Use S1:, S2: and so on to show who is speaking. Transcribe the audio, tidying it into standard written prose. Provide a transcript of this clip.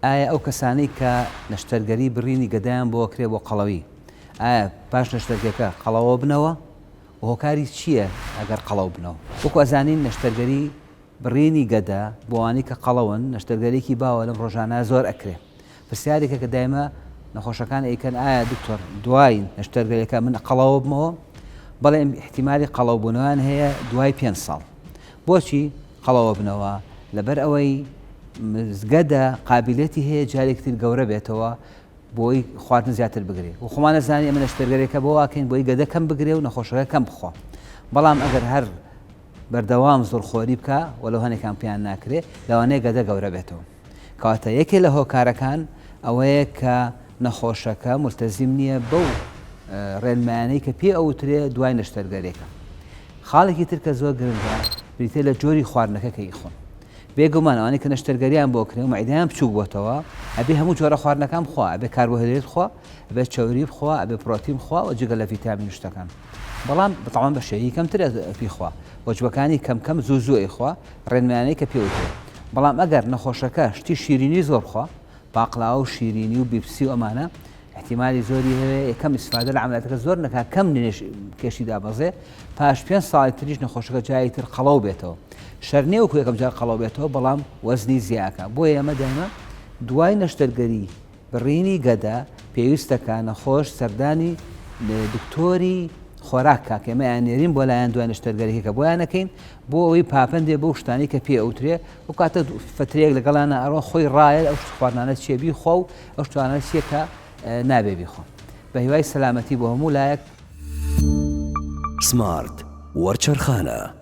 S1: ئایا ئەو کەسانەی کە نەشتەرگەری بڕینی گەدەیان بۆ ئەکرێ بۆ قەڵەوی ئایا پاش نەشتەرگەکە قەڵەوەبنەوە و هۆکاری چییە ئەگەر قەڵەو بنەوە؟ وەکو ئەزانین نەشتەرگەری بڕینی گەدە بۆ ئەوانەی کە قەڵەون نەشتەرگەریەکی باوە لەم ڕۆژانە زۆر ئەکرێ پرسیارێکە کە دایمە نەخۆشەکان ئەیکەن ئایا دکتۆر دوای نەشتەرگەریەکە من قەڵەوە بمەوە؟ بەڵێ ئیحتیمالی قەڵەوبوونەوەیان هەیە دوای پێنج ساڵ بۆچی؟ قەڵەوەبنەوە، لەبەر ئەوەی گەدە قابیلەتی هەیە جارێکی تر گەورە بێتەوە بۆی خواردن زیاتر بگرێ و خۆمان ئەزانین ئێمە نەشتەرگەرێکە بۆ واکەین بۆی گەدە کەم بگرێ و نەخۆشەکە کەم بخوا بەڵام ئەگەر هەر بەردەوام زۆرخۆری بکە وەلو هەنێکان پێیان ناکرێ لەوانەیە گەدە گەورە بێتەوە کەواتە یەکێ لە هۆکارەکان ئەوەیە کە نەخۆشەکە ملتەزیم نییە بەو ڕێنمایانەی کە پێ ئەوترێ دوای نەشتەرگەرێکە. خاڵێکی تر کە زۆر گرنگە بریتیە لە جۆری خواردنەکە کە ئیخۆن. بێگومان ئەوانەی کە نەشتەرگەریان بۆ کرێ و مەعیدەیان بچووک بۆتەوە ئەبێ هەموو جۆرە خواردنەکان بخوا، ئەبێ کاربۆهێدرێت بخوا، ئەبێ چەوری بخوا، ئەبێ پرۆتین بخوا و جگە لە ڤیتامین و شتەکان. بەڵام تەبعەن بە شێوەیەکی کەمتر بیخوا، وەجبەکانی کەم کەم زوو زوو ئەیخوا، ڕێنمایانەی کە پێ وترێ. بەڵام ئەگەر نەخۆشەکە شتی شیرینی زۆر بخوا، پاقلاوە و شیرینی و بیپسی و ئەمانە، ئیحتیمالی زۆری هەیە یەکەم ئیسفادە لە عەمەلیاتەکە زۆر نەکا کەم نێش کێشی دابەزێ پاش پێنج ساڵی تریش نەخۆشەکە جاری تر قەڵەو بێتەوە شەر نییە وەکو یەکەم جار قەڵەو بێتەوە بەڵام وەزنی زیاکە بۆیە ئێمە دایمە دوای نەشتەرگەری بڕینی گەدە پێویستە کە نەخۆش سەردانی دکتۆری خۆراک کا کە ئێمە ئەیاننێرین بۆ لایەن دوای نەشتەرگەریەکە کە بۆیان ئەکەین بۆ ئەوەی پاپەندێ بەو شتانەی کە پێ ئەوترێ ئەو کاتە فترەیەک لەگەڵیانە ئەڕۆ خۆی ڕایە ئەو شت خواردنانە چیە بیخوا و ئەو شتانە چیە کە نابێ بیخۆ بە هیوای سەلامەتی بۆ هەموو لایەک.
S2: سمارت وەرچەرخانە.